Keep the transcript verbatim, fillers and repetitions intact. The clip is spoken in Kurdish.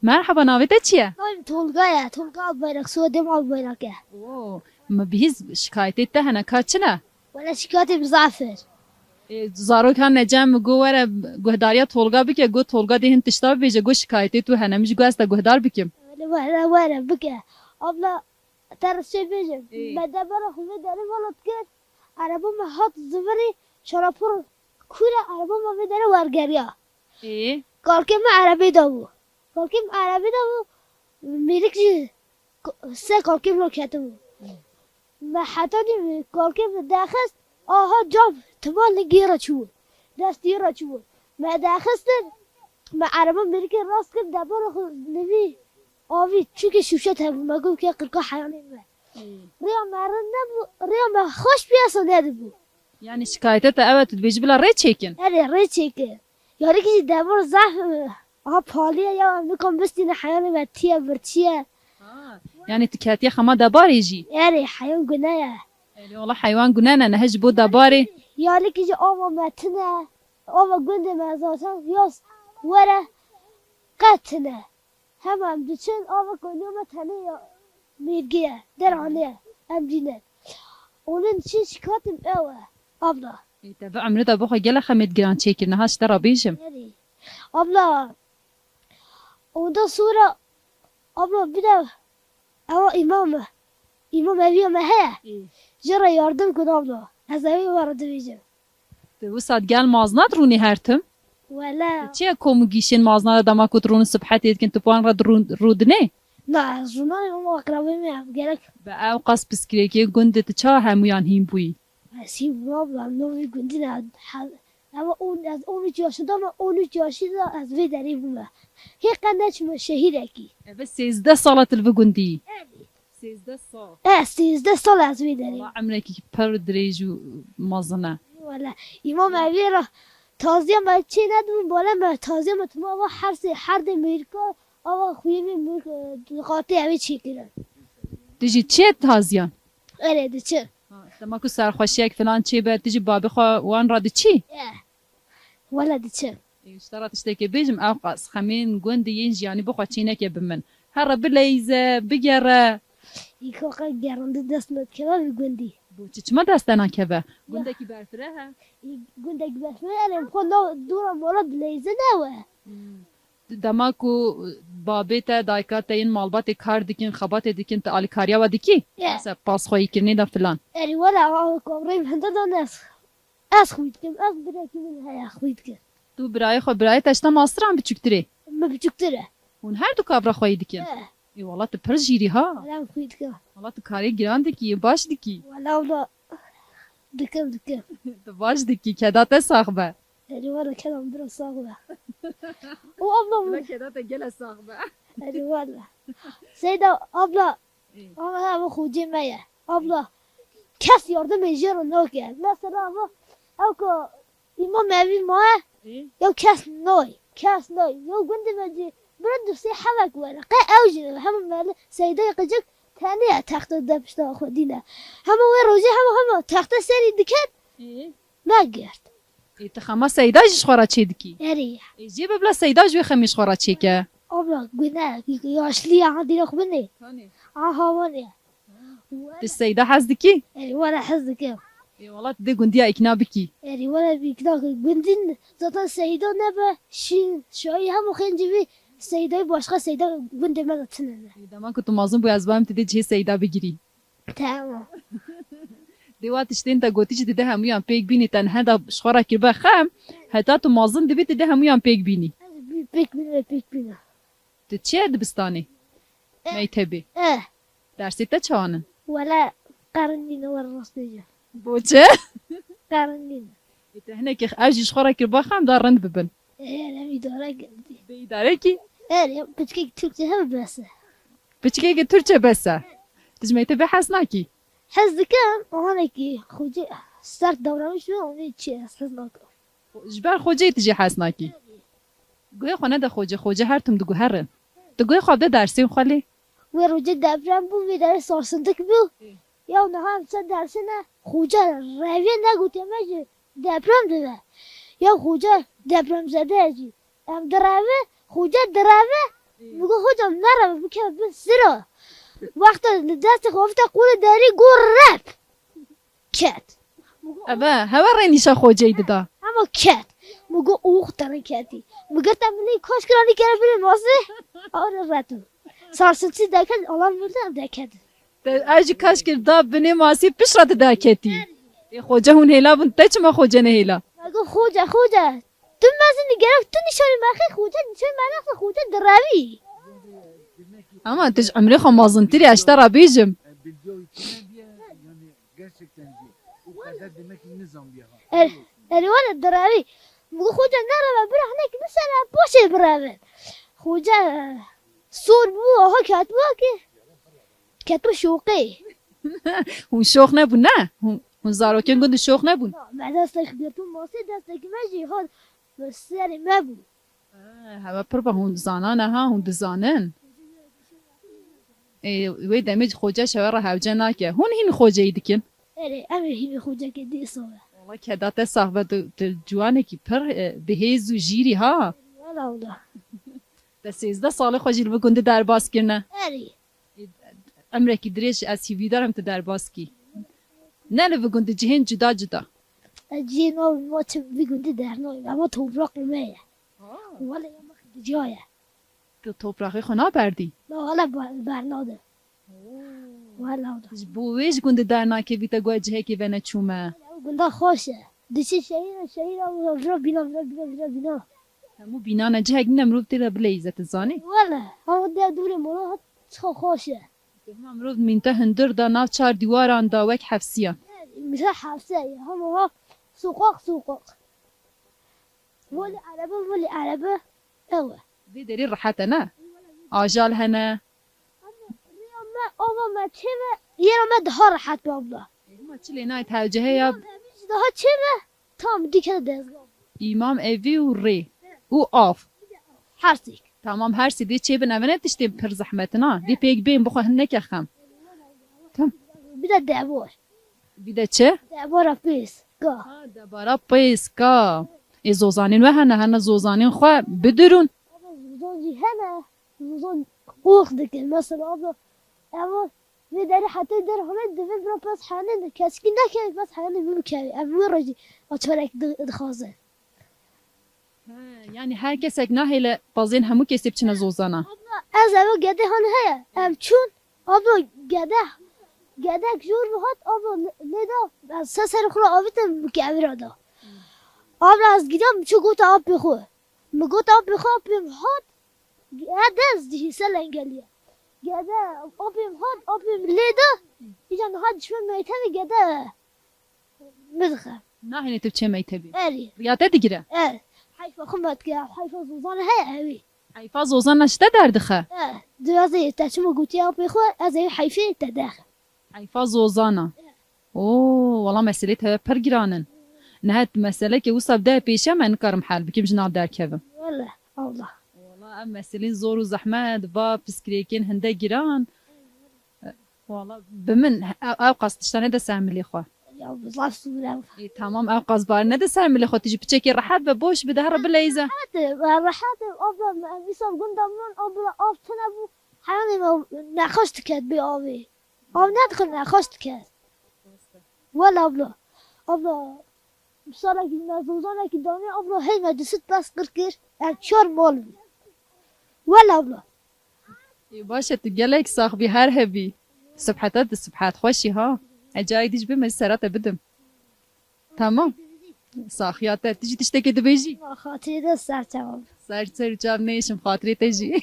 Merhaba, navê te çi ye? Navê min Tolga ye. Tolga Albayrak, soyadê min Albayrak e. Oo, min bihîst şikayetê te hene, ka çi ne? Wele şikayetê min zaf ir. E, zarok han necem go were guhdariya Tolga bike, go Tolga dê hin tişta bibêje, go şikayetê tu hene, min jî go ez te guhdar bikim. Wele were, were, bike. Abla, te re çê bêjim. Ê. Me debara xwe vê derê velat kir. Ereba me hat zivirî, çarapor kûre ereba me vê derê wergeriya. Ê. Kalkê me erebê de bû. Kalkê me erebê de bû. Mêrik jî k-, ser kalkê min ketibû. Me heta dî kalkê min daxist, aha cam tima li gêra çûbû. Dest gêra çûbû. Me daxistin, me ereba mêrikê rast kir, debara xwe li vî avî, çûkê şûşe tevî, me got ke qirka heyanê me. Hmm. Rêya me rind nebû, rêya me xweş piyasa nedibû. Yani şikayete te ew e, tu dibêjî bila rê çêkin? Erê, rê çêkin. Yarîkî jî debor zehf, e, ha paliye ya, em nikan bistîne heyanê me tiye, birçiye. Ha, yani tu ketiye xema debarê jî? Erê, heyan gune ye. Erê, wala heywan gune ne, nehe ji bo debarê. Yarîkî jî ava me tune, ava gundê me zaten yaz were qet tune. Hema em diçin, ava koniya me tenê ya mêrgê ye, derane ye, em dînin. Onun için şikayetim ew e, abla. Ê, te bi emrê de bixwe gelek xemêt giran çêkir, niha ji te re bêjim. Erê. Abla, ondan sonra, abla, bir de ewa imam, imam eviya me heye. Ê. Jê re yardım kun abla. Ez evê we re dibêjim. Tu wisa digel mazna dirûnî her tim? Wele. Tu çi ye kom û gîşên mazna de dema ku dirûnin sibhetê dikin, tu bi wan re dirûn-, rûdinê? Na, ez rûnayê, hema eqrebê me ye, gerek. Bi ew qas piskirêkê gundê tu ça hemûyan hîn bûyî? Ez hîn bûm abla, em novî gundî ne, he-, ew on, ez on üç yaşında me, on üç yaşında ez vê derê bûme. Hê qe neçime şehîrekî. Ev e sêzdeh sala tu li vî gundî yî? Erê. Sêzdeh sal. E, sêzdeh sal ez vê derê. Wala emrekî pir dirêj û mezin e. Wala, îmam evê re taziya me çê nedibûn, bale me taziya me tuma va her sê, her dê mêrika, ava xuyê vê mêrika, e, qatê evê çêkirin. Tu jî çi ye taziyan? Erê, diçi. Ha, dema ku serxweşiyek filan çêbe, tu jî babê xwe wan re diçî? E. Wele diçim. Ê, ji te re tiştekê bêjim, ew qas xemên gundê yên jiyanî bixwe çê neke bi min. Here bileyze, bigere. Î ka qe gerandin dest me dikeve vî gundî. Bo çi, çima dest te nakeve? Ya. Gundekî berfireh e? Î gundekî berfireh e, em xwe nav dora mala dileyzin ew e. Hmm. Dema ku babê te, dayika te yên malbatê kar dikin, xebatê dikin, tu alîkariya we dikî? Ya. Mesela pasxweyîkirinê de filan. Erê wele, a, a, kavreyê min hinde da ne. Ez xwî dikim, ez birekî min heye xwî dikim. Tu birayê xwe, birayê te ji te mastir an biçûktir ê? Min biçûktir e. Hûn her du kavra xweyî dikin? He. Ê wala tu pir jîrî ha. Wala em xwî dikim. Wala tu karê giran dikî, yê baş dikî. Wala wala dikim, dikim. Tu baş dikî, keda te sax be. Erê wala keda min bira sax be. O abla min. Wala keda te gele sax be. Erê wala. Seyda abla, Ê. Ama ev xocê me ye. Abla, kes yardimê jê re nake. Mesela ev, ew ku îmam evî ma ye, Ê. Yew kes nayê. Kes nayê. Yew gundê me jî bira du sê hevek were. Qe ew jî hema me li Seydayê qicik tenê ye, texte de pişta xwe dîne. Hema wê rojê hema, hema texte serî diket. Ê. Me girt. Ê, tu xema Seyda jî ji xwe re çê dikî? Erê. Ê, jê bibla Seyda ji wê xemê ji xwe re çêke. Abla, gune, yaşlı ya, ha, dîna xwe binê. Kanê? Aha, wanê. Tu Seyda hez dikî? Erê, wala hez dikim. Ê, wala tu dê gundiya îkna bikî. Erê, wala bi îkna kir. Gundin zaten Seyda nebe, şî, şayî hemû xêncî vî Seydayê başqa Seyda gundê me de tune ne. Ê, dema ku tu mezin bû, ez barim tu dê cihê Seyda bigirî. Tamam. Dê wa tiştên te gotî jî dide hemûyan pêk bînî, te nihe de ji xwe re kiribe xem, heta tu mezin dibî dide hemûyan pêk bînî. Ez bî-, pêk bîne, pêk bîne. Tu çi ye dibistanê? Eh. Meytebê? Eh. Dersê te çawan in? Wele qerin nîne, were rast bêje. Bo çi? Qerin nîne. Ê, te hinekî ev jî ji xwe re kiriba xem da rind bibin. Ê, em îdare kir. Bê îdare kî? Erê, piçkek Türkçe hebe bes e. Piçkekê Türkçe bes e. Tu ji meytebê hez nakî? Hez dikim, hanekî xocê sert davranış ve onu hiç hez nakim. Ji ber xoceyê tu jî hez nakî? Guhê xwe nede xocê, xocê her tim diguherin. Tu guhê xwe bide dersên xwe lê. Wê rojê deprem bû, vê derê sarsıntık bû. Ê. Ya niha em ser dersê ne, xoca revê negotiye me jî deprem dibe. Ya xoca depremzede ye jî. Em direve, xoca direve, Ê. Min got, Ke bin sira. Wexta li destê xwe avite qûlê derî, got rep. Ket. Eve, hewe rê nîşa xoceyî dida. Hema ket. Min got, "Ox, te rê ketî." Min girte min ê kaş kira nîkere binê masê. Aw, rê reto. Sarsintî deket, alarm verde, ev deket. Te ev jî kaş kir da binê masî, pişt re tu derketî. Ê xoce hûn hêla bûn, te çima xoce nehêla? Me got, "Xoce, xoce, tu mezin î, gerek tu nîşanî me xî, xoce nîşanî me nexî, xoce direvî." Ama tu ji emrê xwe mezintir î, ez ji te re bêjim. Gerçekten diyor. O kadar demek ki nizam bir ha. Er, erê were direvî. Min got, "Xoce nereve, bira hinekî bisere, paşê bireve." Xoce, e, sor bû, aha ketibû ki. Ketibû şoqê. Hûn şox nebûn, ne? Hûn, hûn zarokên gund şox nebûn? Na, me destek girtin masê, destek me jî hat serê me bû. Ha, hewe pir be, hûn dizanane ha, hûn dizanin. Ê, wê demê jî xoce şewe re hewce nake. Hûn hîn xoceyî dikin? Erê, em ê hîn xocekê dîsa be. Wala keda te sax be, tu, tu ciwanekî pir, e, bi hêz û jîrî ha. Wala wala. Te sêzdeh salê xwe jî li vir gundî derbas kirine. Erê. Ê, emrekî dirêj ez hîvîdar im tu derbas kî. Ne li vir gundî, cihên cuda cuda. Ez cihê navê me çi vî gundî dernayim. Ema topraq me ye. Ha. Wele ya me xî dicaye. Tu topraxê xwe naberdî? Na, wele ber-, bernade. Oo. Wele da. Ji bo wê ji gundî dernakevî te got cihekê veneçûme. Ew gunda xweş e. Diçî şehîr e, şehîr e, vira bîna, vira bîna, vira bîna. Hemû bînan e, cihek nîne mirov tê de bileyîze, tu zanî? Wele, hema de dûrê mala hat, çiqa xweş e. Dema mirov mînte hundir da nav çar dîwaran da wek hefsiyan. Mîte hefse ye, hema ha soqaq soqaq. Volî erebe, volî erebe, ew e. Vê derê rehet e, ne? Ajal hene. Ama rêya me, ava me çê ve, yê ra me daha rehet be abla. Ema çi lê nayê tevcihe ya. Hemî jî daha çê ve, tam dike dezgah. Îmam evî û rê û av. Her sêk. Tamam, her sê dê çê bin, eve ne tiştên pir zehmet in ha. Dê pêk bên, bixwe hin neke xem. Tam. Bir de debor. Bir de çi? Debora pêska. Ha, debara pêska. Ê zozanên we hene, hene zozanên xwe bidirûn. Zozan jî hene, zozan qox dikin. Mesela abla, ev vê derê hetê der hone divê bira pez hene de, keskî nekeve pez hene bimkeve. Ev wê re jî açarek di-, dixwaze. He, yanî her kesek nahêle pezên hemû kesê biçine zozana. Abla, ez eve gedê han heye. Em çûn, abla, gede, gedek jor bi hat, abla, lê, lê da, ez se serê xwe re avîtim, bi kevira da. Abla, ez gidiya, min çû gota apê xwe. Min gota apê xwe, apê min hat, he, dez dihî se lengeliye. Gede, apê min hat, apê min lê da, îca niha dişmen meytevê gede. Min dixe. Nahêne tu biçe mektebê? Erê. Riya te digire? Er. Heyfa xwe me dike, heyfa zozana heye ewî. Heyfa zozana ji te derdixe? Er. Dirazê te çima gotiye apê xwe, ez ê heyfê te derxim. Heyfa zozana. Oo, wala meselê te pir giran in. Niha meseleke wisa bide pêşiya me nikarim hel bikim ji nav derkevim. Wele, Allah. Wala ev meselên zor û zehmet, va piskirêkên hinde giran. Wala bi min ew, ew qas tişta nede ser milê xwe. Ya, zaf sûr e. Ê, tamam, ew qas bar nede ser milê xwe. Tu jî piçekê rehet be, boş bide, here bileyze. Rehet e, rehet e, abla, me, misal gunda min, abla, av tune bû, heyanê me nexweş diket bê avê. Av nedixwe, nexweş diket. Wele abla, abla, misalekî me zozanekî danê, abla, hey me du sed pez qir kir, em çar mal bû. Wele abla. Ê, baş e, tu gelek sax bî, her hebî. Sibheta tu sibhet xweş î ha. Ez carek dî jî bêm, ez sera te bidim. Tamam. Saxiya te. Tu jî tiştekê dibêjî? Ma xatirê te ser çav. Ser ser û çav nêşim, xatirê te jî.